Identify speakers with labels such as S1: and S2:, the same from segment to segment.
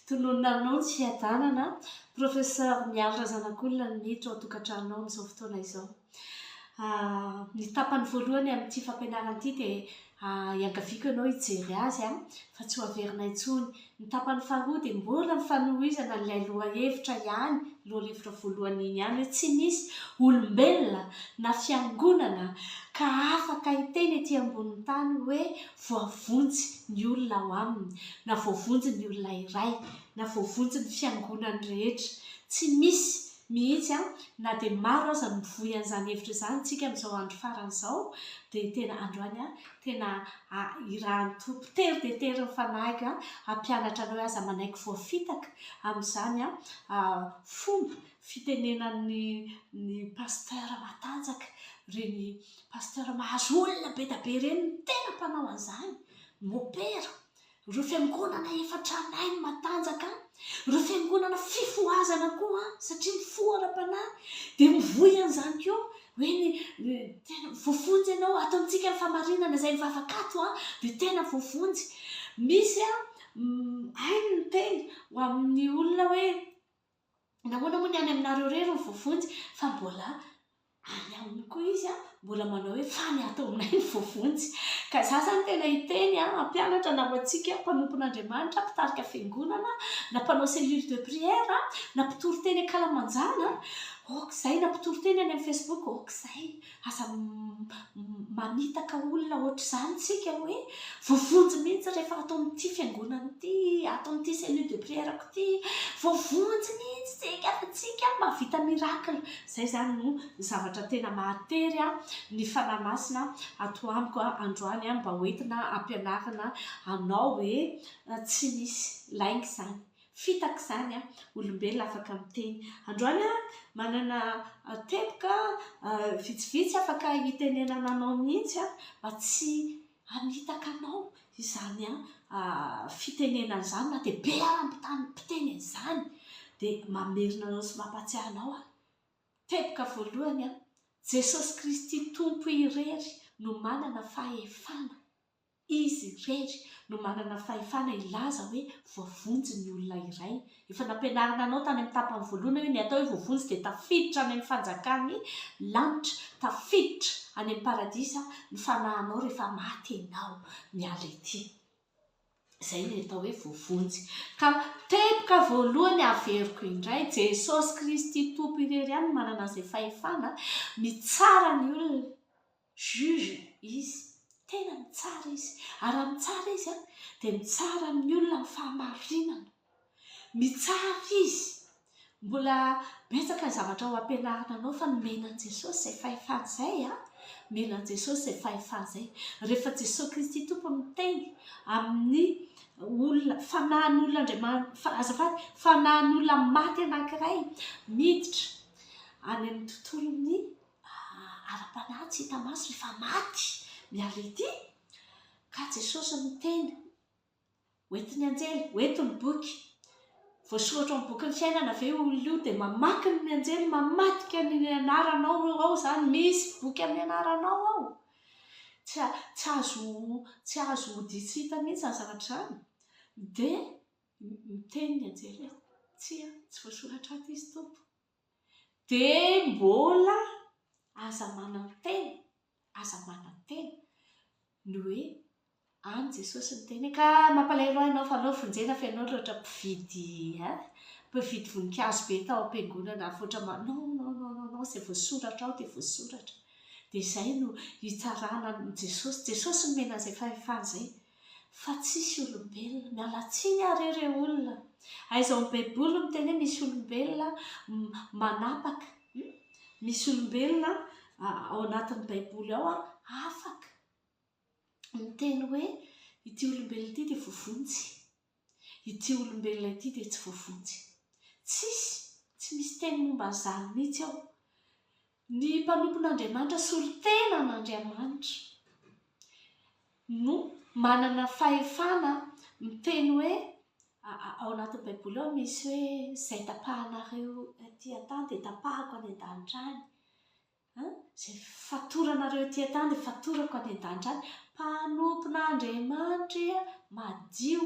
S1: Tononina aminao ny fiadanana, Professeur Mialy Razanakolona no miditra ao an-tokantranonao amin'izao fotoana izao. Ny tapany voalohany amin'ity fampianarana ity dia iangaviako ianao hijery azy fa tsy ho averina intsony. Ny tapany faharoa dia mbola ny fanohizana an'ilay lohahevitra ihany, lohahevitra voalohany iny ihany hoe tsy misy olombelona na fiangonana ka afaka hiteny ety ambonin'ny tany hoe voavonjy ny olona ao aminy, na voavonjy ny olona iray, na voavonjy ny fiangonany rehetra. Tsy misy mihitsy an, na dia maro aza no mivoy an'izany hevitra izany tsika amin'izao andro farany izao, dia tena androany an, tena irahan'ny Tompo tery dia tery ny fanahiko an, hampianatra anao hoe aza manaiky voafitaka amin'izany an, fomba fitenenan'ny ny pasteur matanjaka, ireny pasteur mahazo olona be dia be ireny no tena mpanao an'izany, mopera. Ireo fiangonana efa tranainy matanjaka, ireo fiangonana fifohazana koa satria mifoha ara-panahy dia mivoy an'izany koa hoe ny tena voavonjy ianao, ato amintsika ny fahamarinana izay mivavaka ato dia tena voavonjy. Misy hainy ny teny ho amin'ny olona hoe Nahoana moa ny any aminareo irery no voavonjy fa mbola any aminy koa izy mbola manao hoe fa ny ato aminay no voavonjy. Ka za zany tena hiteny hampianatra na ho antsika mpanompon'Andriamanitra, mpitarika fiangonana, na mpanao cellule de prière, na mpitory teny ankalamanjana, ok izay, na mpitory teny any amin'ny Facebook, ok izay. Aza mamitaka olona ohatr'izany tsika hoe voavonjy mihitsy rehefa ato amin'ity fiangonana ity, ato amin'ity cellule de prière-ko ity, voavonjy mihitsy tsika fa tsika mahavita miracle. Izay izany no zavatra tena mahatery ny Fanahy Masina ato amiko androany mba hoentina hampianarina anao hoe tsy misy lainga izany. Fitaka izany an! Olombelona afaka miteny. Androany aho manana teboka vitsivitsy afaka hitenenana anao mihitsy an, mba tsy hamitaka anao izany fitenenana izany na dia be ara ny mpiteny an'izany dia mamerina anao sy mampahatsiahy anao aho. Teboka voalohany an, Jesosy Kristy Tompo irery no manana fahefana. Izy irery no manana fahefana hilaza hoe voavonjy ny olona iray. Efa nampianarina anao tany amin'ny tapany voalohany hoe ny atao hoe voavonjy dia tafiditra any amin'ny fanjakan'ny lanitra, tafiditra any amin'ny paradisa ny fanahinao rehefa maty ianao miala ety. Izay ny atao hoe voavonjy. Ka teboka voalohany averiko indray, Jesosy Kristy Tompo irery ihany no manana an'izay fahefana mitsara ny olona. Juge izy, tena mitsara izy, ary raha mitsara izy an, dia mitsara amin'ny olona amin'ny fahamarinana. Mitsara izy. Mbola betsaka ny zavatra ho ampianarina anao fa nomena an'i Jesosy izay fahefana izay an, nomena an'i Jesosy izay fahefana izay. Rehefa Jesosy Kristy Tompo miteny amin'ny olona, fanahin'olona Andriamanitra, azafady, fanahin'olona maty anankiray miditra any amin'ny tontolon'ny ara-panahy tsy hita maso rehefa maty miala ety ka Jesosy niteny ho entin'ny anjely, ho ento ny boky, voasoratra ao amin'ny bokin'ny fiainana ve io olona io dia mamaky ny anjely mamadika ny anaranao ao izany, misy boky amin'ny anaranao ao, tsy tsy azo tsy azo odian-tsy hita mihitsy izany zavatra izany, dia miteny ny anjely hoe tsia tsy voasoratra ato izy Tompo. Dia mbola aza manantena, aza manantena ny hoe any Jesosy niteny hoe ka mampalahelo ahy ianao fa aleo vonjena fa ianao loatra mpividy hein, mpividy voninkazo be tao am-piangonana foatra ma-, non non non non non izay voasoratra ao dia voasoratra. Dia izay no hitsarana an'i Jesosy, Jesosy nomena an'izay fahefana izay. Fa tsisy olombelona. Miala tsiny aho re re olona. Aiza ao amin'ny baiboly no miteny hoe misy olombelona manapaka. Hum? Misy olombelona ao anatin'ny baiboly ao afaka miteny hoe ity olombelona ity dia voavonjy. Ity olombelona ity dia tsy voavonjy. Tsisy, tsy misy teny momba an'izany mihitsy ao. Ny mpanompon'Andriamanitra solontenan'Andriamanitra no manana fahefana miteny hoe, ao anatin'ny Baiboly ao misy hoe izay tapahanareo aty an-tany dia tapahako any an-danitra any. Izay fatoranareo ety an-tany dia fatorako any an-danitra any. Mpanompon'Andriamanitra madio.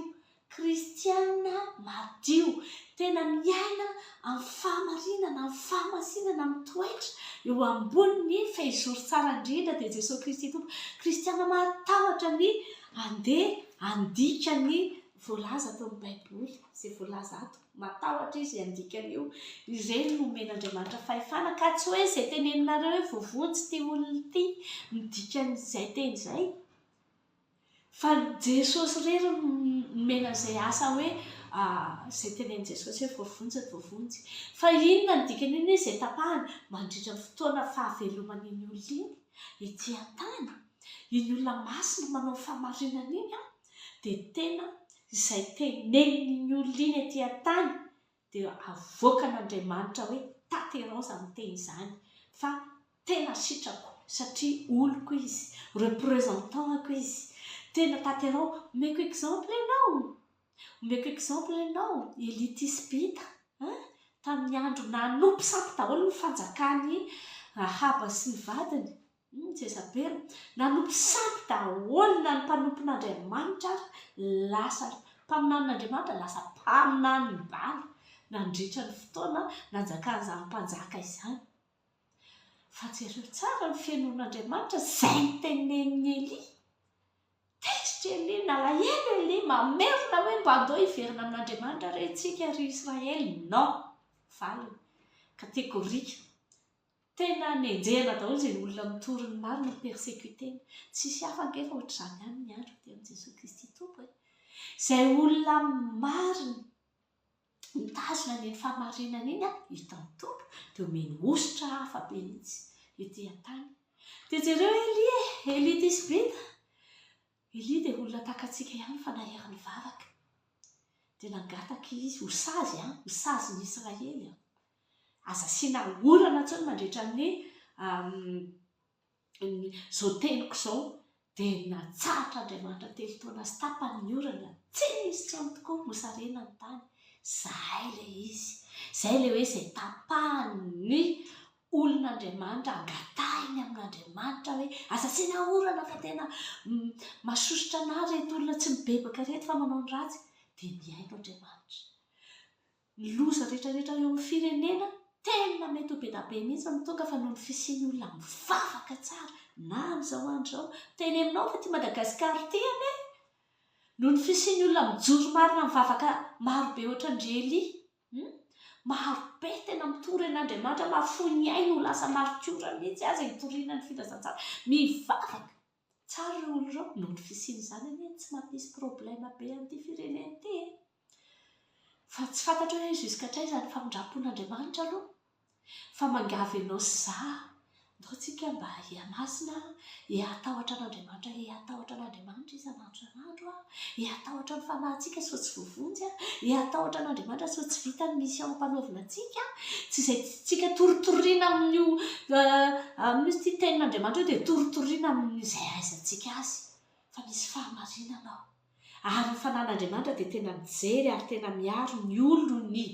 S1: Kristiana madio, tena miaina amin'ny fahamarinana, amin'ny fahamasinana, amin'ny toetra eo ambonin'ny fehizoro tsara indrindra dia Jesoa Kristy Tompo. Kristiana mahatahotra ny handeha handika ny voalaza ato amin'ny Baiboly, izay voalaza ato. Matahotra izy handika an'io. Ireny no omen'Andriamanitra fahefana ka tsy hoe izay teneninareo hoe voavonjy ity olona ity no dikan'izay teny izay. Fa Jesosy irery no nomena an'izay asa hoe izay tenenin'i Jesosy hoe voavonjy ny voavonjy. Fa inona no dikan'iny hoe izay tapahana? Mandritra ny fotoana fahaveloman'iny olona iny ety an-tany, iny olona masina manao ny fahamarinana iny an, dia tena izay tenenin'iny olona iny ety an-tany dia avoakan'Andriamanitra hoe tanterao izany teny izany fa tena sitrako satria oloko izy, representant-ko izy, tena tanterao, omeko exemple ianao, omeko exemple ianao, Elia Tisbita an, tamin'ny andro nanompo sampy daholo ny fanjakan'i Ahaba sy ny vadiny, Jezabela, nanompo sampy daholo na ny mpanompon'Andriamanitra ary lasa mpaminanin'Andriamanitra lasa mpaminanin'i Bala nandritra ny fotoana nanjakan'izany mpanjaka izany. Fa jereo tsara ny finoan'Andriamanitra izay notenenin'i Elia. Tezitra Elia, nalahelo Elia, mamerina hoe mba andao hiverina amin'Andriamanitra re isika ry Israely. Non! Valiny. Catégorique. Tena nenjehina daholo izay olona mitory ny marina, persecuter-na. Tsisy hafa ange fa ohatr'izany ihany ny andro aty amin'i Jesoa Kristy Tompo e. Izay olona marina mitazona an'iny fahamarinana iny an, hitan'ny Tompo, dia omeny hosotra hafa be mihitsy ety an-tany. Dia jereo Elia e, Elia Tisbita. Elia dia olona tahaka antsika ihany fa nahery nivavaka. Dia nangataka izy ho sazy an, ho sazin'ny Israely an. Aza asiana orana intsony mandritra ny izao teniko izao. Dia natsahatra Andriamanitra telo taona sy tapany ny orana, tsy nisy intsony tokoa, mosarena ny tany. Izay ilay izy. Izay ilay hoe izay tapahan'ny olon'Andriamanitra, angatahiny amin'Andriamanitra hoe aza asiana orana fa tena masosotra anà ireto olona tsy mibebaka ireto fa manao ny ratsy. Dia mihaino Andriamanitra. Ny loza rehetra rehetra eo amin'ny firenena, tena mety ho be da be mihitsy no tonga fa noho ny fisian'ny olona mivavaka tsara na amin'izao andro izao. Miteny aminao fa ity Madagasikara ity anie, noho ny fisian'ny olona mijoro marina mivavaka maro be ohatran-dry Elia, hum, maro be tena mitory an'Andriamanitra, mahafoy ny ainy ho lasa maritiora mihitsy aza hitoriana ny filazantsara, mivavaka tsara ireo olona ireo, noho ny fisian'izany anie tsy mampisy problème be an'ity firenena ity e. Fa tsy fantatro hoe jusqu'à hatraiza ny famindram-pon'Andriamanitra aloha. Fa mangavy anao sy za, ndao tsika mba hihamasina, hihatahotra an'Andriamanitra, hihatahotra an'Andriamanitra isan'andro isan'andro, hihatahotra ny fanahintsika sao tsy voavonjy, hihatahotra an'Andriamanitra sao tsy vita ny mission ampanaovina antsika, tsy izay tsika toritoriana amin'io amin'io ity tenin'Andriamanitra io dia toritoriana amin'izay ahaizantsika azy fa misy fahamarinana ao. Ary ny fanan'Andriamanitra dia tena mijery ary tena miaro ny olony.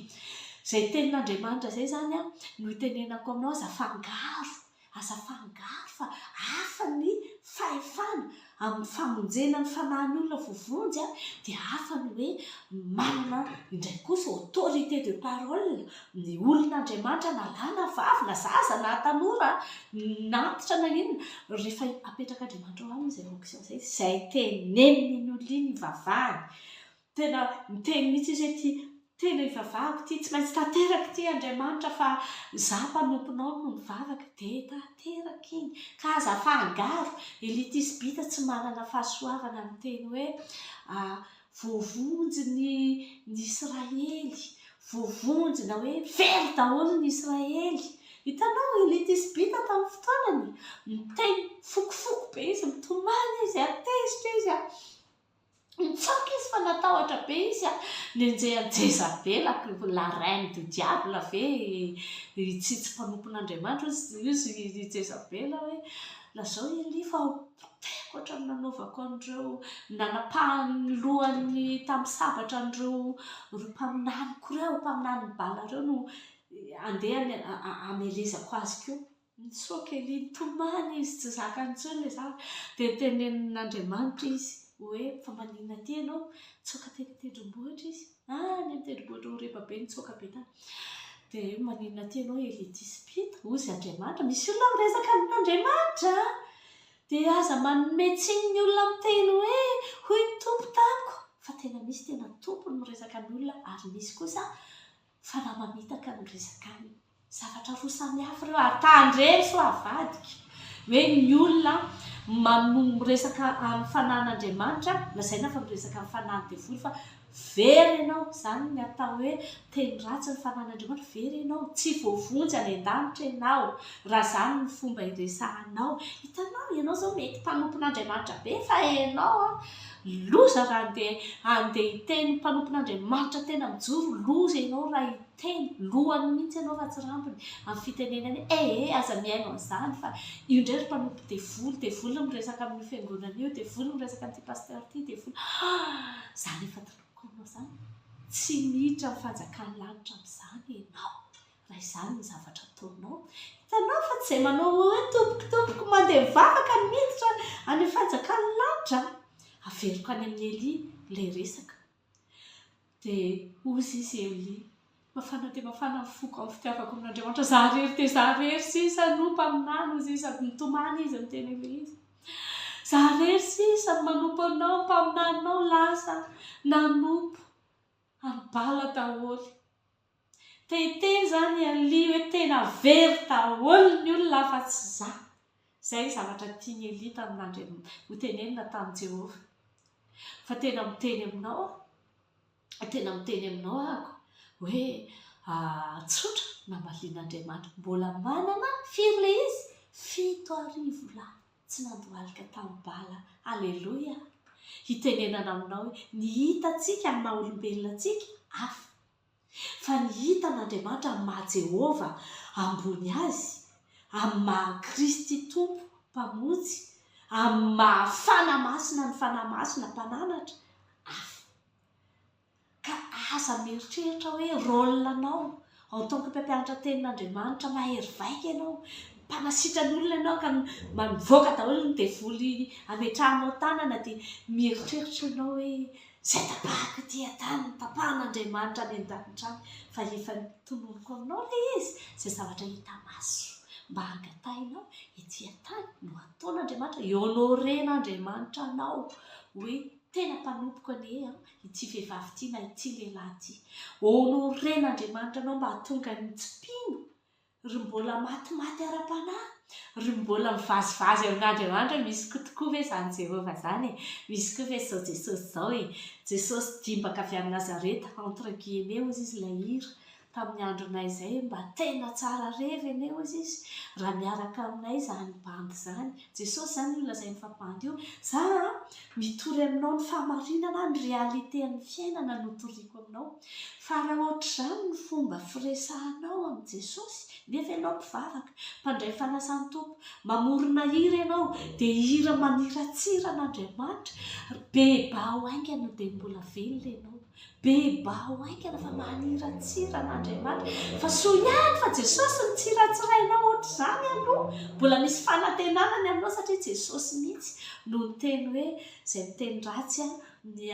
S1: Izay tenin'Andriamanitra izay izany no itenenako aminao, aza afangaro, aza afangaro fa hafa ny fahefana amin'ny famonjena ny fanahin'ny olona voavonjy dia hafa ny hoe manana indray kosa autorité de parole ny olon'Andriamanitra na lahy na vavy na zaza na tanora na antitra na inona, rehefa apetrak'Andriamanitra ao aminy izay onction izay, izay tenenin'iny olona iny ivavahany, tena miteny mihitsy izy hoe ity tena ivavahako ity, tsy maintsy tanteraka ity Andriamanitra fa izaho mpanomponao no mivavaka, dia tanteraka iny, ka aza afangaro, Elia Tisbita tsy manana fahasoavana miteny hoe voavonjy ny ny Israely, voavonjy na hoe very daholo ny Israely. Hitanao, Elia Tisbita tamin'ny fotoanany, niteny fokofoko be izy, nitomany izy, tezitra izy, nitsoaka izy fa natahotra be izy, nenjehan'i Jezabela, la reine du diable ve hitsitsy mpanompon'Andriamanitra hozy i Jezabela hoe, lazao Elia fa ho Potehiko hatramin'ny nanaovako an'ireo, nanapahany ny lohany tamin'ny sabatra an'ireo ireo mpaminaniko ireo, mpaminanin'i Bala ireo no andeha hamelezako azy koa. Nitsoaka Elia, nitomany izy, tsy zakany intsony ilay zavatra. Dia notenenin'Andriamanitra izy hoe, fa maninona aty ianao? Nitsoaka teny an-tendrombohitra. tendrombohitra izy. Any amin'ny tendrombohitra Horeba be, nitsoaka be tany. Dia hoe maninona aty ianao Elia Tisbita? Hozy Andriamanitra, misy olona miresaka amin'Andriamanitra an! Dia aza manome tsiny ny olona miteny hoe hoy ny Tompo tamiko, fa tena misy tena Tompo ny miresaka amin'ny olona ary misy kosa fanahy mamitaka ny miresaka aminy. Zavatra roa samy hafa ireo ary tandremo sao avadika hoe ny olona miresaka amin'ny fanahin'Andriamanitra, lazaina fa miresaka amin'ny fanahin'ny devoly fa very ianao, izany ny atao hoe teny ratsy ny fanahin'Andriamanitra, very ianao, tsy voavonjy any an-danitra ianao raha izany ny fomba iresahanao. Hitanao, ianao izao mety mpanompon'Andriamanitra be fa ianao an, loza raha andeha handeha hiteny mpanompon'Andriamanitra tena mijoro, loza ianao raha Teny, lohany mihitsy ianao fa tsy rambony, amin'ny fitenenana hoe ee aza mihaino an'izany fa io indray ry mpanompo devoly, devoly no miresaka amin'io fiangonana io, devoly no miresaka amin'ity pasteur ity, devoly ah! Izany efa tononiko aminao izany, tsy miditra amin'ny fanjakan'ny lanitra amin'izany ianao raha izany ny zavatra ataonao. Hitanao fa tsy izay manao hoe tompoko tompoko mandeha mivavaka no miditra any amin'ny fanjakan'ny lanitra. Averiko any amin'i Elia ilay resaka. Dia hozy izy Elia, Mafana dia mafana ny foko amin'ny fitiavako amin'Andriamanitra, izaho irery dia izaho irery sisa no mpaminany, hozy izy, sady nitomany izy niteny an'ilay izy. Izaho irery sisa no manompo anao, ny mpaminaninao lasa nanompo an'i Bala daholo. Te hiteny izany i Elia hoe tena very daholo ny olona afa-tsy izaho. Izay ny zavatra tian'i Elia tamin'Andriamanitra hotenenina tamin'i Jehovah. Fa tena miteny aminao aho, tena miteny aminao ahako hoe tsotra namalian'Andriamanitra. Mbola manana firy ilay izy? 7000 lahy tsy nandohalika tamin'i Bala. Aleloia! Hitenenana aminao hoe ny hitantsika amin'ny maha olombelona antsika hafa. Fa ny hitan'Andriamanitra amin'ny maha Jehovah ambony Azy, amin'ny maha Kristy Tompo Mpamonjy, amin'ny maha Fanahy Masina ny Fanahy Masina Mpananatra, hafa. Ka aza mieritreritra hoe rôle-nao en tant que mpampianatra tenin'Andriamanitra mahery vaika ianao, mpanasitrana olona ianao ka mivoaka daholo ny devoly ametrahanao tanana dia mieritreritra ianao hoe Izay tapahako ety an-tany no tapahan'Andriamanitra any an-danitra any, fa efa tononiko aminao ilay izy, izay zavatra hita maso mba hangatahinao ety an-tany no hataon'Andriamanitra, hi-honorer-n'Andriamanitra anao hoe tena mpanompoko anie an, ity vehivavy ity na ity lehilahy ity. Honorer-n'Andriamanitra anao mba hahatonga ny tsy mpino Ry mbola matimaty ara-panahy, ry mbola mivazivazy amin'Andriamanitra, misy koa tokoa ve izany Jehovah izany e? Misy koa ve izao Jesosy izao e? Jesosy dimbaka avy any Nazareta, entre guillemets hozy izy ilay hira, tamin'ny andronay izay, mba tena tsara revy anie hozy izy, raha miaraka aminay izany bandy izany. Jesosy izany io lazainy fa bandy io. Za an, mitory aminao ny fahamarinana, ny réalité an'ny fiainana no toriko aminao. Fa raha ohatr'izany ny fomba firesahanao amin'i Jesosy, nefa ianao mpivavaka, mpandray fanasan'ny Tompo, mamorona hira ianao, dia hira maniratsira an'Andriamanitra, bebaho haingana dia mbola velona ianao. Bebaho haingana fa maniratsira an'Andriamanitra. Fa soa ihany fa Jesosy no tsiratsirainao ohatr'izany aloha. Mbola misy fanantenana ny aminao satria Jesosy mihitsy no niteny hoe izay miteny ratsy ny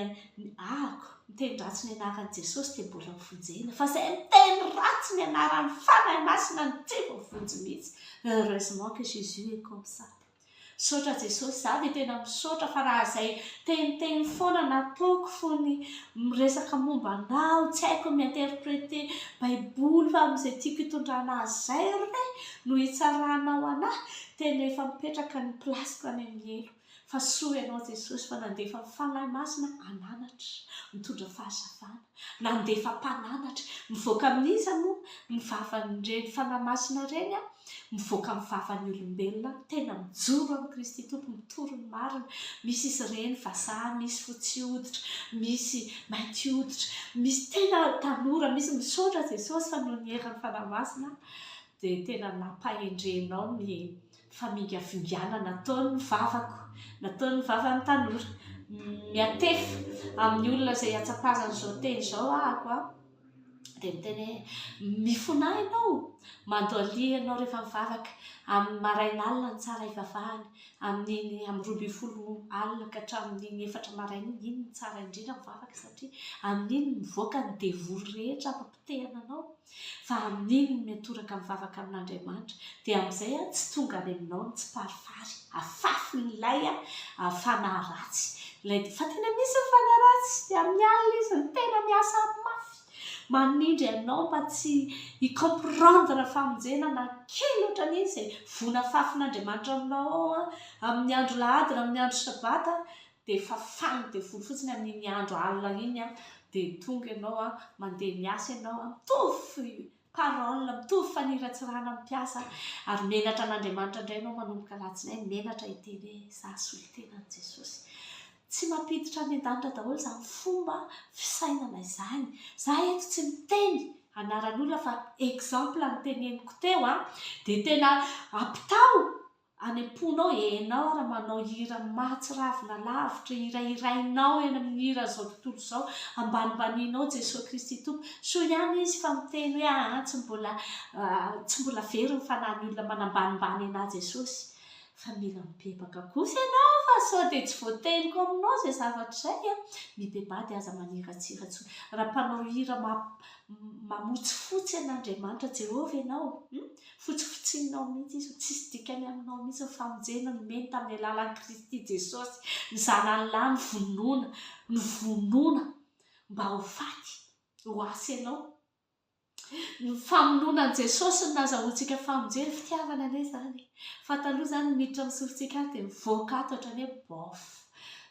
S1: ahako, miteny ratsy ny anaran'i Jesosy dia mbola ho vonjena. Fa izay miteny ratsy ny anaran'ny Fanahy Masina no tsy voavonjy mihitsy. Heureusement que Jésus est comme ça. Misaotra Jesosy, za dia tena misaotra fa raha izay teniteny foana nataoko fony miresaka momba anao, tsy haiko ny mi-interpreter baiboly fa amin'izay tiako hitondrana azy izay re no hitsaranao anahy, tena efa mipetraka ny place-ko any amin'ny helo. Fa soa ianao Jesosy fa nandefa ny Fanahy Masina hananatra, mitondra fahazavana, nandefa mpananatra, mivoaka amin'iza moa ny vavan'ireny Fanahy Masina ireny an? mivoaka amin'ny vavan'ny olombelona tena mijoro amin'i Kristy Tompo, mitory ny marina. Misy izy ireny vazaha, misy fotsy hoditra, misy mainty hoditra, misy tena tanora, misy misaotra Jesosy fa noho ny herin'ny Fanahy Masina dia tena nampahendrenao ny famingavingana nataon'ny vavako, nataon'ny vavan'ny tanora. Miantefa amin'ny olona izay atsapazan'izao teny izao ahako an. Dia miteny hoe, Mifonà ianao, mandohalia ianao rehefa mivavaka, amin'ny maraina alina no tsara hivavahana, amin'iny amin'ny 12 alina ka hatramin'iny 4 maraina iny, iny no tsara indrindra mivavaka satria amin'iny no mivoaka ny devoly rehetra hampapotehana anao, fa amin'iny no miantoraka mivavaka amin'Andriamanitra, dia amin'izay tsy tonga any aminao ny tsiparifary, afafin'ilay fanahy ratsy, ilay, fa tena misy ny fanahy ratsy, dia amin'ny alina izy no tena miasa mafy. Manindry anao mba tsy hi comprendre famonjena na kely ohatran'iny izay voa nafafin'Andriamanitra aminao ao an, amin'ny andro lahady na amin'ny andro sabata dia fafan'ny devoly fotsiny amin'iny andro alina iny an, dia tonga ianao an, mandeha miasa ianao an, mitovy parole, mitovy faniratsirana amin'ny mpiasa ary menatra an'Andriamanitra indray ianao manomboka alatsinainy, menatra hiteny hoe za solontenan'i Jesosy. Tsy mampiditra any an-danitra daholo izany fomba fisainana izany. Za eto tsy miteny anaran'olona fa exemple no teneniko teo an, dia tena ampitaho any am-ponao, enao ara manao hira mahatsiravina lavitra, hirahirainao eny amin'ny hiran'izao tontolo izao, ambanimbanianao Jesoa Kristy Tompo. Soa ihany izy fa miteny hoe aa tsy mbola tsy mbola very ny fanahin'ny olona manambanimbany anà Jesosy. Fa mila mibebaka kosa ianao fa sao dia tsy voateniko aminao izay zavatra izay an! Mibebaha dia aza maniratsira intsony. Raha mpanao hira mamotsifotsy an'Andriamanitra Jehovah ianao, hum, fotsifotsininao mihitsy izy, tsisy dikany aminao mihitsy ny famonjena nomeny tamin'ny alalan'i Kristy Jesosy, ny Zanany lahy novonoina, novonoina mba ho faty ho ahy sy ianao. Ny famonoana an'i Jesosy no nazahoantsika famonjena, fitiavana anie izany e! Fa taloha izany miditra amin'ny sofintsika ato dia mivoaka ato ohatran'ny hoe bof,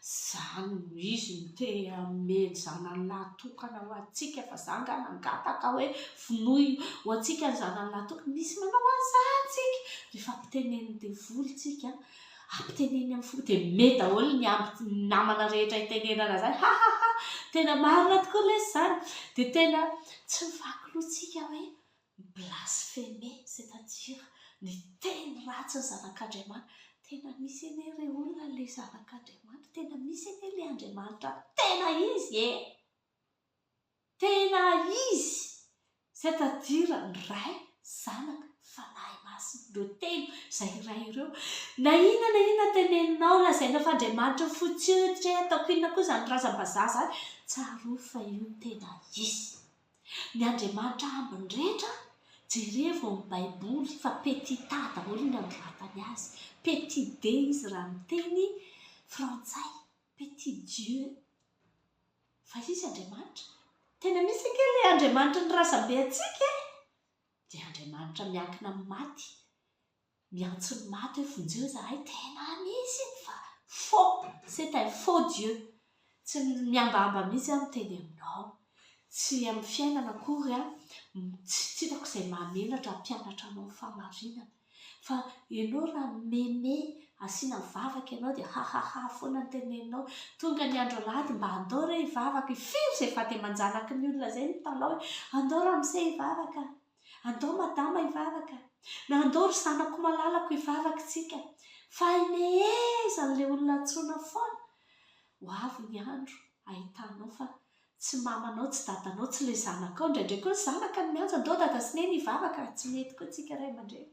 S1: izany no izy no te hanome ny zanany lahy tokana ho antsika fa za angaha nangataka hoe vonoy ho antsika ny zanany lahy tokana, misy manao an'izany tsika, rehefa ampitenenin'ny devoly tsika, ampiteneniny amin'ny fo dia me daholo ny amby ny namana rehetra itenenana izany ha ha ha tena marina tokoa lesy izany dia tena tsy mivaky loha tsika hoe mi-blasphemer c'est à dire niteny ratsy ny zanak'Andriamanitra tena misy anie re olona ilay zanak'Andriamanitra tena misy anie ilay Andriamanitra tena izy e Tena izy! C'est à dire ny Ray, Zanaka, Fanahy Masina, ireo telo izay iray ireo. Na inona na inona teneninao, lazaina fa Andriamanitra ny fotsy hoditra e, ataoko inona koa izany razam-bazaha izany, tsarovy fa io no tena izy. Ny Andriamanitra ambiny rehetra, jerevo ao amin'ny Baiboly fa petit a daholo ny anoratany azy, petit d izy raha miteny frantsay, petit Dieu. Fa izy Andriamanitra. Tena misy ange ilay Andriamanitry ny razambe antsika e! Dia Andriamanitra miankina amin'ny maty, miantso ny maty hoe vonjeo izahay, tena misy iny fa faux, c'est un faux Dieu. Tsy mihambahamba mihitsy aho miteny aminao. Tsy amin'ny fiainana akory aho, tsy hitako izay mahamenatra hampianatra anao ny fahamarinana. Fa ianao raha meme asiana vavaka ianao dia hahaha foana ny teneninao. Tonga ny andro alahady mba andao re hivavaka. Firy izay vady aman-janaky ny olona izay mitalaho hoe andao ramose hivavaka, andao madama hivavaka, na andao ry zanako malalako hivavaka isika. Fa himehezan'ilay olona antsoina foana. Ho avy ny andro ahitanao fa Tsy mamanao, tsy dadanao, tsy ilay zanakao. Indraindray koa ny zanaka no miantso, andao dada sy neny hivavaka. Tsy mety koa tsika ray aman-dreny.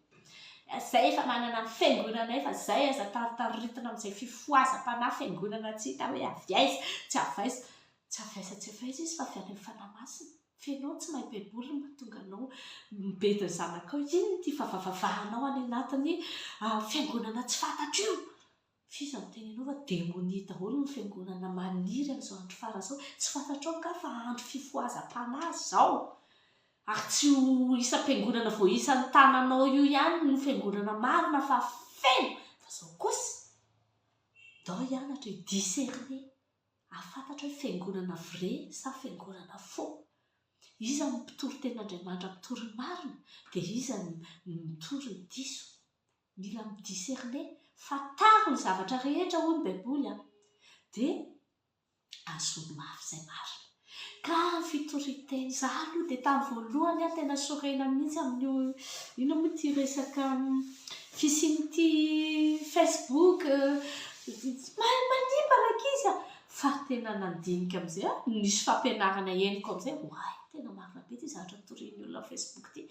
S1: Zay efa manana ny fiangonanay fa zay aza taritaritina amin'izay fifohazam-panahy fiangonana tsy hita hoe avy aiza, tsy avy aiza. Tsy avy aiza tsy avy aiza izy fa avy any amin'ny Fanahy Masina. F'enao tsy mahay baiboly no mahatonga anao mibedy ny zanakao. Inona ity vavavavahanao any anatin'ny fiangonana tsy fantatro io? F'iza no tenenao fa demonia daholo ny fiangonana maniry amin'izao andro farany izao? Tsy fantatrao angaha fa andro fifohazam-panahy izao? Ary tsy ho isam-piangonana voaisan'ny tananao io ihany no fiangonana marina fa feno! Fa izao kosa, ndao hianatra hi-discerner, hahafantatra hoe fiangonana vrai sa fiangonana faux. Iza no mpitory tenin'Andriamanitra mpitory ny marina dia iza no mitory ny diso. Mila mi-discerner, fantaro ny zavatra rehetra hoy ny baiboly an! Dia ahazoany mafy izay marina. Ka ny fitorian-teny, za aloha dia tamin'ny voalohany aho tena sorena mihitsy amin'io, inona moa ity resaka fisian'ity facebook, manimba rankizy a! Fa tena nandinika amin'izay aho, nisy fampianarana henoko amin'izay, oay tena marina be ity. zavatra torian'ny olona amin'ny Facebook ity.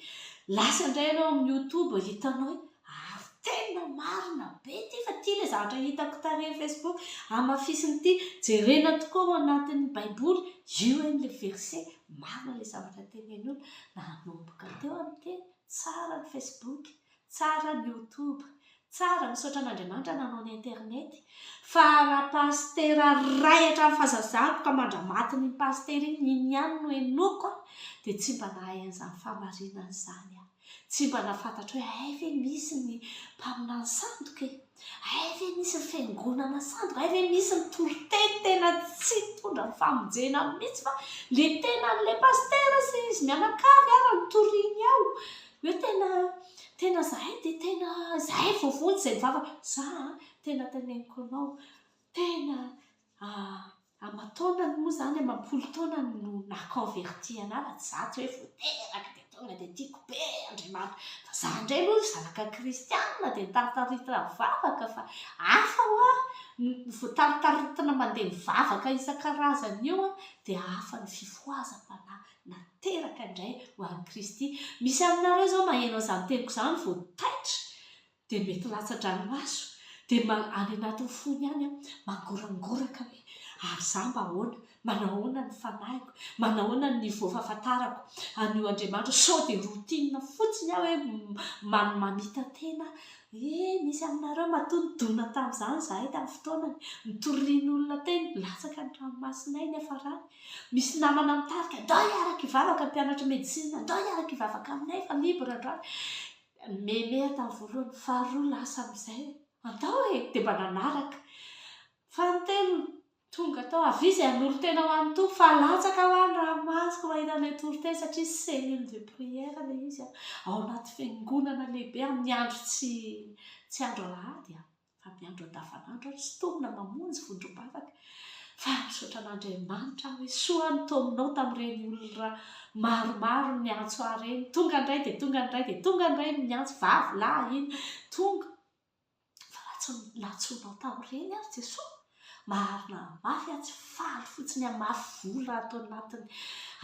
S1: Lasa indray ianao amin'ny YouTube, hitanao hoe ary tena marina be ity fa ity ilay zavatra hitako tary amin'ny Facebook, hamafisiny ity, jerena tokoa ao anatin'ny Baiboly, io anie ilay verset, marina ilay zavatra tenenin'ny olona. Nanomboka teo aho niteny, tsara ny Facebook, tsara ny YouTube, Tsara, misaotra an'Andriamanitra nanao ny internet. Fa raha pasitera ray hatramin'ny fahazazako ka mandra-matin'iny pasitera iny, iny ihany no henoiko an, dia tsy mba nahay an'izany fahamarinana izany aho. Tsy mba nahafantatra hoe hay ve misy ny mpaminany sandoka e? Hay ve misy ny fiangonana sandoka? Hay ve misy ny toriteny tena tsy mitondra ny famonjena mihitsy fa ilay tenan'ilay pasitera sy izy mianakavy ara no toriany ao. Hoe tena tena zahay dia tena zahay voavonjy izay mivavaka. Za an, tena teneniko anao, tena aman-taonany moa izany, amam-polo taonany no naha-converti anah fa tsy za tsy hoe vao teraka dia tonga dia tiako be Andriamanitra. Fa za indray aloha zanaka kristianina dia nitaritaritina mivavaka fa hafa hoa ny voataritaritina mandeha mivavaka isan-karazany io an, dia hafa ny fifohazam-panahy Nateraka indray ho an'i Kristy. Misy aminareo izao maheno an'izany teniko izany vao taitra dia mety latsa-dranomaso, dia any anatin'ny fony any mangorangoraka hoe ary izaho mba ahoana? Manahoana ny fanahiko? Manahoana ny niveau fahafantarako an'io Andriamanitra? Sao dia routine fotsiny aho hoe mamita-tena Eh, misy aminareo matoa nidona tamin'izany izahay tamin'ny fotoanany, nitorian'olona teny, latsaka ny ranomasinay niafarany. Misy namana mitarika, ndao hiaraka hivavaka, mpianatra médecine, ndao hiaraka hivavaka aminay fa libre androany. Meme aho tamin'ny voalohany, faharoa lasa amin'izay, andao e! Dia mba nanaraka. Fanintelony, Tonga tao, avia izay hanolo-tena ho an'ny Tompo fa latsaka hoa ny ranomasoko mahita an'ilay toriteny satria cellule de prière ilay izy an, ao anaty fiangonana lehibe amin'ny andro tsy tsy andro alahady an, fa amin'ny andro andavanandro ary sintomina mamonjy vondrom-bavaka. Fa misaotra an'Andriamanitra aho hoe soa aho nitaominao tamin'ireny olona maromaro niantso ahy ireny, tonga indray dia tonga indray dia tonga indray niantso vavy lahy iny, tonga. Fa raha tsy nantsoinao tamin'ireny ary Jesoa, marina mafy aho tsy faly fotsiny hamafy vola ato anatin'ny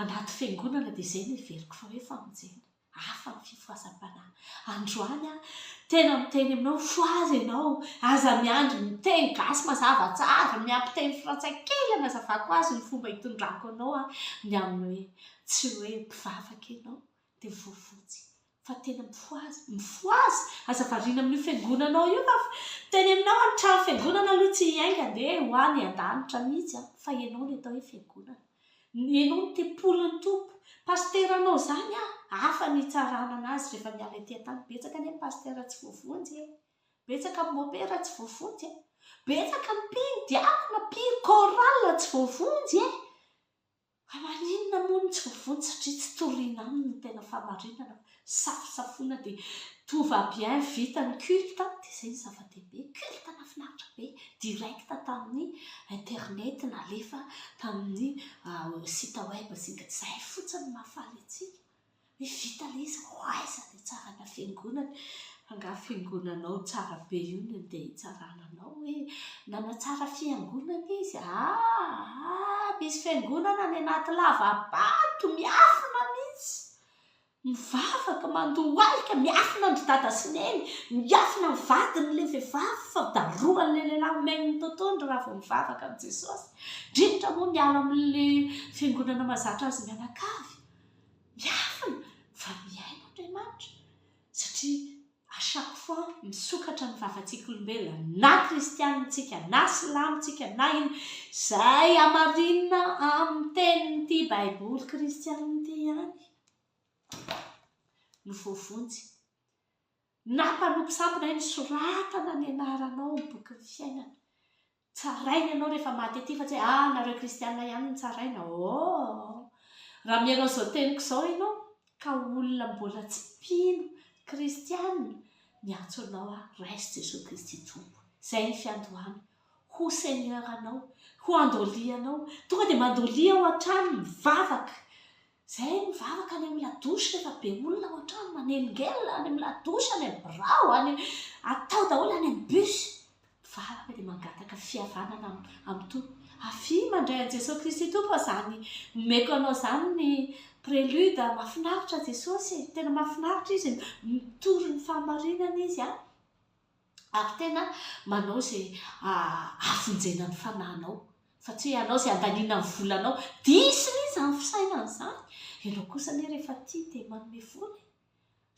S1: anaty fiangonana dia izay no heveriko fa hoe famonjena. Hafa ny fifohazam-panahy. Androany aho tena miteny aminao, mifohaza ianao, aza miandry miteny gasy mazava tsara, miampy teny frantsay kely hanazavako azy ny fomba hitondrako anao ny amin'ny hoe tsy hoe mpivavaka ianao dia voavonjy. Fa tena mifohaza, mifohaza! Aza variana amin'io fiangonanao io fa miteny aminao aho ny trano fiangonana aloha tsy hiainga andeha ho any an-danitra mihitsy an, fa ianao no atao hoe fiangonana. Ianao no tempolin'ny Tompo. Pasiteranao izany an, hafa ny hitsarana anazy rehefa miala ety an-tany. Betsaka anie ny pasitera tsy voavonjy e. Betsaka ny mopera tsy voavonjy e. Betsaka ny mpino, diakona, mpino, chorale tsy voavonjy e. Fa maninona moa no tsy voavonjy satria tsy toriana aminy ny tena fahamarinana fa safosafoina dia tout va bien vita ny culte dia izay ny zava-dehibe, culte nahafinaritra be direct tamin'ny internet nalefa tamin'ny site web sy ny izay fotsiny no mahafaly antsika. Hoe vita ilay izy, ho aiza ilay tsarana fiangonana? Angaha fiangonanao tsara be io no andeha hitsarana anao hoe nanatsara fiangonana izy? Aa! Misy fiangonana any anaty lava-bato, miafina mihitsy. Mivavaka, mandohalika, miafina an-dry dada sy neny, miafina ny vadiny ilay vehivavy fa darohan'ilay lehilahy omeny ny totohondry raha vao mivavaka amin'i Jesosy. Indrindra moa miala amin'ilay fiangonana mahazatra azy mianakavy. Miafina fa mihaino Andriamanitra satria à chaque fois misokatra ny vavantsika olombelona na kristianina tsika na silamo tsika na inona izay hamarinina amin'ny tenin'ity baiboly kristianina ity ihany no voavonjy. Na mpanompo sampy na inona soratana ny anaranao amin'ny bokin'ny fiainana. Tsaraina ianao rehefa maty aty fa tsy hoe ah nareo kristianina ihany no tsaraina oh! Raha mihaino an'izao teniko izao ianao ka olona mbola tsy mpino kristianina, miantso anao aho, raiso Jesoa Kristy Tompo. Izay ny fiandohana. Ho Seigneur anao, ho andolia anao. Tonga dia mandolia ao an-trano mivavaka. Izay mivavaka any amin'ny ladosy rehefa be olona ao an-trano, manelingelina any amin'ny ladosy, any amin'ny birao, any atao daholo any amin'ny bus. Mivavaka dia mangataka fihavanana amin'ny Tompo. Avia mandray an'i Jesoa Kristy Tompo fa izany omeko anao izany ny Prélude, mahafinaritra Jesosy e, tena mahafinaritra Izy, mitory ny fahamarinana Izy an, ary tena manao izay hahavonjena ny fanahinao, fa tsy hoe hanao izay handaniana ny volanao. Diso mihitsy izany fisainana izany. Ianao kosa anie rehefa tia dia manome vola e.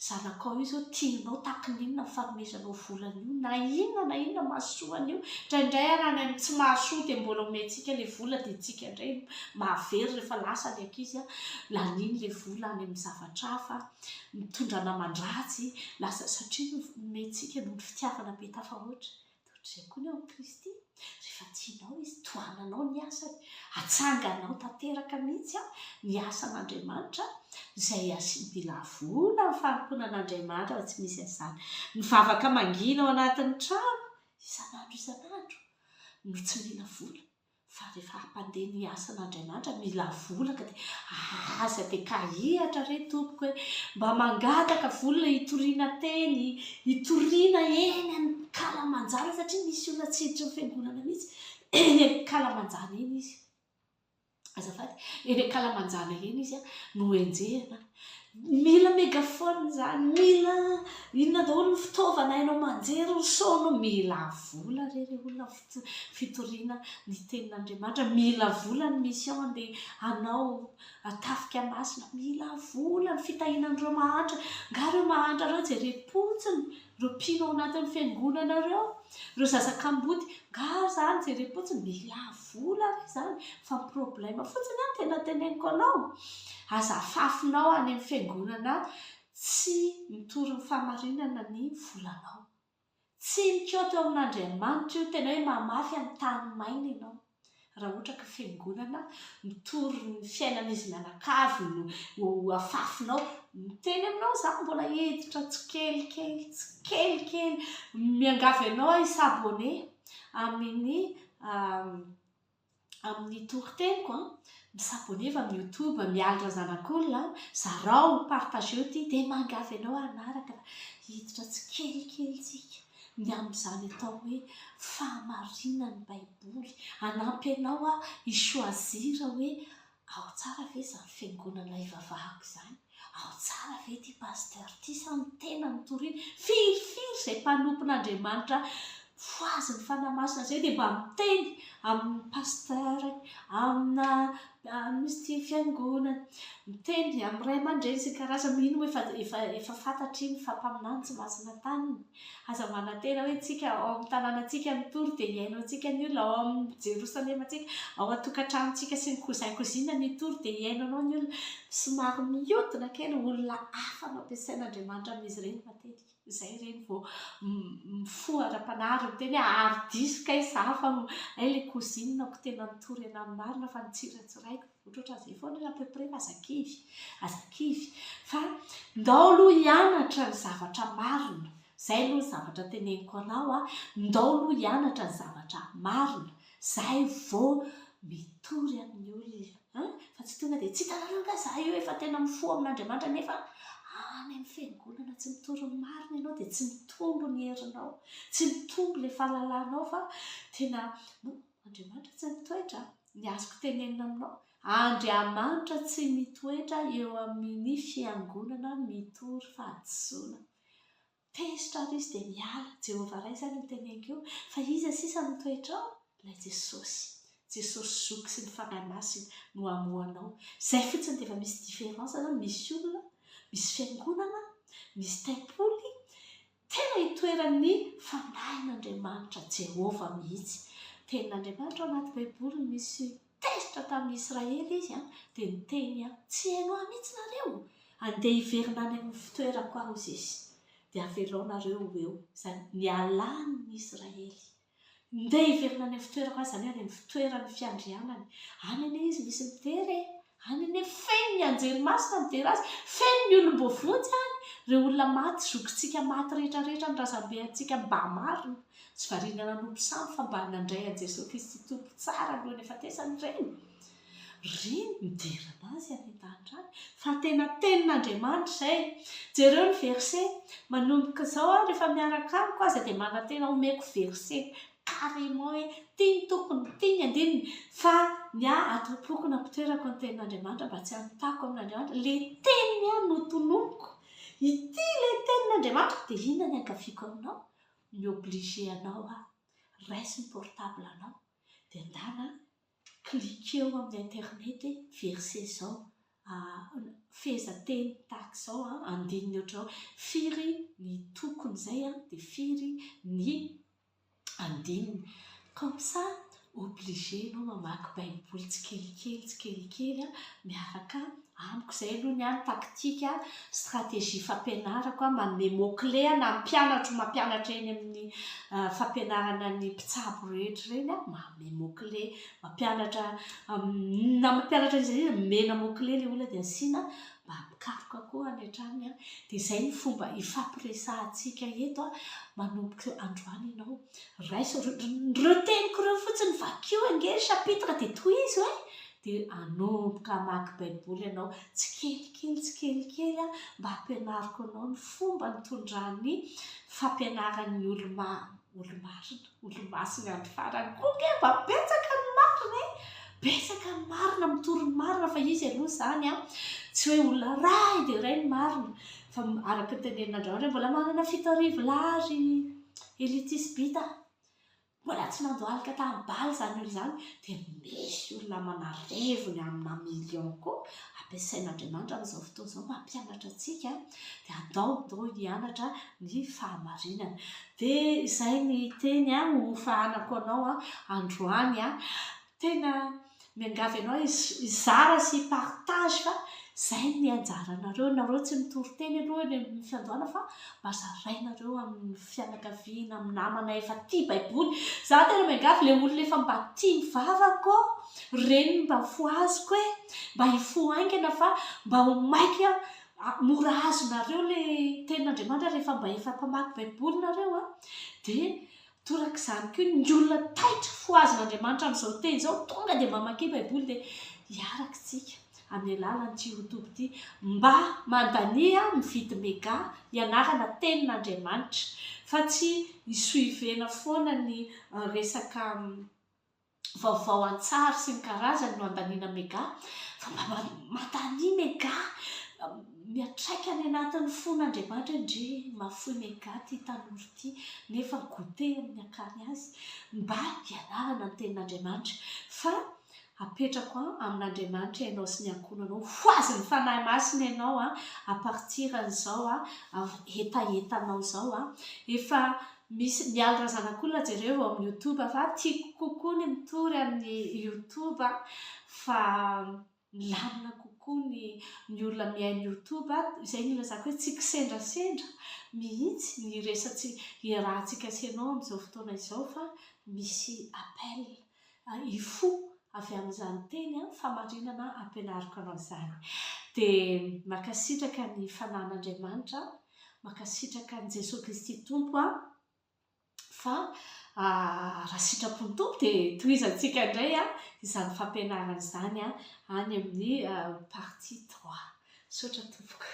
S1: Zanakao io izao tianao tahaka ny inona ny fanomezanao vola an'io na inona na inona mahasoa an'io. Indraindray ary any amin'ny tsy mahasoa dia mbola omentsika ilay vola dia tsika indray mahavery rehefa lasa ny ankizy laniany ilay vola any amin'ny zavatra hafa, mitondra naman-dratsy, lasa satria nomentsika noho ny fitiavana be tafahoatra. Dia ohatr'izay koa ny ao amin'i Kristy, rehefa tianao Izy, tohananao ny asany, atsanganao tanteraka mihitsy ny asan'Andriamanitra, izay asiany mila vola ny fanompoana an'Andriamanitra fa tsy misy an'izany. Ny vavaka mangina ao anatin'ny trano isan'andro isan'andro no tsy mila vola. Fa rehefa hampandeha ny asan'Andriamanitra mila vola ka dia aza dia kahihatra re tompoko e! Mba mangataka vola hitoriana teny, hitoriana eny ankalamanjana satria misy olona tsy hiditra ny fiangonana mihitsy eny ankalamanjana eny izy. Azafady, eny ankalamanjana eny izy no enjehina. Mila megaphone izany, mila inona daholo ny fitaovana haino aman-jery, ny sono, mila vola re ry olona fitoriana ny tenin'Andriamanitra, mila vola ny mission andeha hanao tafika masina, mila vola ny fitahiana an'ireo mahantra, nga ireo mahantra ireo jerem-potsiny, ireo mpino ao anatin'ny fiangonana ireo, ireo zaza kamboty, nga izany jerem-potsiny, mila vola re izany, fa ny problème fotsiny an, tena teneniko anao, aza afafinao any amin'ny fiangonana tsy mitory ny fahamarinana ny volanao. Tsy mikoty eo amin'Andriamanitra io, tena hoe mamafy amin'ny tany maina ianao. Raha ohatra ka fiangonana mitory ny fiainan'izy mianakavy no afafinao, miteny aminao za mbola hiditra tsikelikely tsikelikely, miangavy anao aho hi-s'abonner amin'ny amin'ny toriteniko an, mi-s'abonner-va amin'ny youtube Mialy Razanakolona an, zarao, partageo ity dia mangavy anao hanaraka fa hiditra tsikelikely tsika ny amin'izany atao hoe fahamarinan'ny baiboly, hanampy anao aho hi-choisir hoe ao tsara ve izany fiangonana hivavahako izany, ao tsara ve ity pasteur ity sa ny tena no toriny, firifiry izay mpanompon'Andriamanitra fohazin'ny Fanahy Masina izay dia mba miteny amin'ny pasteur, amina misy ity fiangonana, miteny amin'ny ray aman-dreny sy ny karazany, mino moa efa efa efa fantatra iny fa mpaminany tsy masina an-taniny. Aza manantena hoe tsika ao amin'ny tanànantsika mitory dia hihaino antsika ny olona, ao amin'ny Jerosalemantsika, ao an-tokantranontsika sy ny cousin cousine ny hitory dia hihaino anao ny olona. Somary mihodina kely, olona hafa no ampiasain'Andriamanitra amin'izy ireny matetika. Izay ireny vao mifoha ara-panahy ary miteny hoe ary diso kay za fa hay ilay cousine-ko tena nitory anah marina fa nitsiratsiraiko. Ohatrohatran'izay foana à peu près fa aza kivy, aza kivy. Fa ndao aloha hianatra ny zavatra marina, izay aloha ny zavatra teneniko anao a, ndao aloha hianatra ny zavatra marina, izay vao mitory amin'ny olona an, fa tsy tonga dia tsy hitanareo angaha izaho io efa tena mifoha amin'Andriamanitra nefa any amin'ny fiangonana tsy mitory ny marina ianao dia tsy mitombo ny herinao, tsy mitombo ilay fahalalanao fa tena Andriamanitra tsy mitoetra, ny azoko tenenina aminao, Andriamanitra tsy mitoetra eo amin'ny fiangonana mitory fahadisoana. Tezitra ary izy dia miala. Jehovah Ray izany io teneniko io. Fa iza sisa no mitoetra ao? Ilay Jesosy. Jesosy Zoky sy ny Fanahy Masina no hamoha anao. Izay fotsiny dia efa misy différence zany, misy olona, misy fiangonana, misy tempoly, Tena itoeran'ny Fanahin'Andriamanitra, Jehovah, mihitsy. Tenin'Andriamanitra ao anaty Baiboly no misy tezitra tamin'ny Israely izy dia niteny, Tsy haino ahy mihitsy nareo? Andeha hiverina any amin'ny fitoerako aho, hozy izy, dia avelao nareo ho eo. Izany, nialany ny Israely. Ndeha hiverina any amin'ny fitoerako aho, izany hoe any amin'ny fitoeran'ny fiandrianany. Any anie izy misy midera e! Any anie feno ny anjely masina midera azy, feno ny olom-boavonjy any, ireo olona maty, zokintsika maty rehetra rehetra, ny razambeantsika mba marina, tsy variana nanompo sampy fa mba nandray an'i Jesoa Kristy Tompo tsara alohan'ny hafatesany ireny. Ireny midera an'Azy any an-danitra any. Fa tena tenin'Andriamanitra izay. Jereo ny verset. Manomboka izao aho rehefa miaraka amiko aza dia manantena omeko verset. carrément hoe ity ny tokony, ity ny andininy, fa ny ahy ato am-poko nampitoerako ny tenin'Andriamanitra mba tsy hanotako amin'Andriamanitra, ilay teniny aho no tononiko, ity ilay tenin'Andriamanitra, dia inona ny ankaviako aminao? Mi-obliger anao aho, raiso ny portable anao, dia ndana cliquer-o amin'ny internet hoe verset izao, fehezanteny tahaka izao, andininy ohatr'izao, firy ny tokony izay dia firy ny andininy. Comme ça, obligé ianao mamaky baiboly tsikelikely tsikelikely miaraka amiko. Izay aloha ny ahy ny tactique, stratégie fampianarako, manome mot clé na ny mpianatro mampianatra eny amin'ny fampianarana ny mpitsabo rehetra ireny, manome mot clé, mampianatra na mampianatra iza iza, omena mot clé ilay olona dia asiana mba mikaroka koa any an-tranony. Dia izay ny fomba ifampiresahantsika eto manomboka androany ianao. Raiso ireo teniko ireo fotsiny, vakio ange ny chapitre dia tohizo e! Dia hanomboka hamaky baiboly ianao tsikelikely tsikelikely mba hampianariko anao ny fomba nitondran'ny fampianaran'ny olo-marina, olo-masin'ny andro farany koa ange mba betsaka ny marina e! Betsaka ny marina, mitory ny marina fa izy aloha izany an, tsy hoe olona iray dia iray ny marina fa araka ny tenenin'Andriamanitra hoe mbola manana 7000 lahy ry Elitisbita. Mbola tsy nandohalika tamin'ny bala izany olona izany dia misy olona aman'arivony amina million koa ampiasain'Andriamanitra amin'izao fotoana izao mampianatra antsika dia andao andao hianatra ny fahamarinana. Dia izay ny teny hofahanako anao androany. Tena miangavy anao hizara sy hi-partage fa izay ny anjaranareo, nareo tsy mitory teny aloha eny amin'ny fiandohana fa mba zarainareo amin'ny fianakaviana, amin'ny namana efa tia baiboly. Za tena miangavy ilay olona efa mba tia mivavaka ô, ireny mba fohaziko e, mba hifoha haingana fa mba ho maika mora azonareo ilay tenin'Andriamanitra rehefa mba efa mpamaky baiboly nareo an, dia Torak'izany koa ny olona taitra fohazin'Andriamanitra amin'izao teny izao, tonga dia mamakia Baiboly dia hiaraka isika amin'ny alalan'ity youtube ity. Mba mandania mividy mega hianarana tenin'Andriamanitra fa tsy hi-suivena foana ny resaka vaovao an-tsary sy ny karazany no andaniana mega fa mba mandania mega miantraika any anatin'ny fon'Andriamanitra hoe ndry mahafoy mega ity tanora ity nefa goûter amin'ny akany azy mba hianarana ny tenin'Andriamanitra fa apetrako amin'Andriamanitra ianao sy ny ankohonanao ho azy ny Fanahy Masina ianao à partir an'izao hetahetanao izao efa Misy Mialy Razanakolona jereo ao amin'ny youtube fa tiako kokoa ny mitory amin'ny youtube fa milamina kokoa ny ny olona mihaino youtube, izay no ilazako hoe tsy kisendrasendra mihitsy ny resatsy iarahantsika sy ianao amin'izao fotoana izao fa misy appel hifoha avy amin'izany teny famarinana ampianariko anao izany. Dia mankasitraka ny fanan'Andriamanitra Mankasitraka an'i Jesoa Kristy Tompo aho fa raha sitrapon'ny Tompo dia tohizantsika indray izany fampianarana izany any amin'ny partie trois. Misaotra tompoko.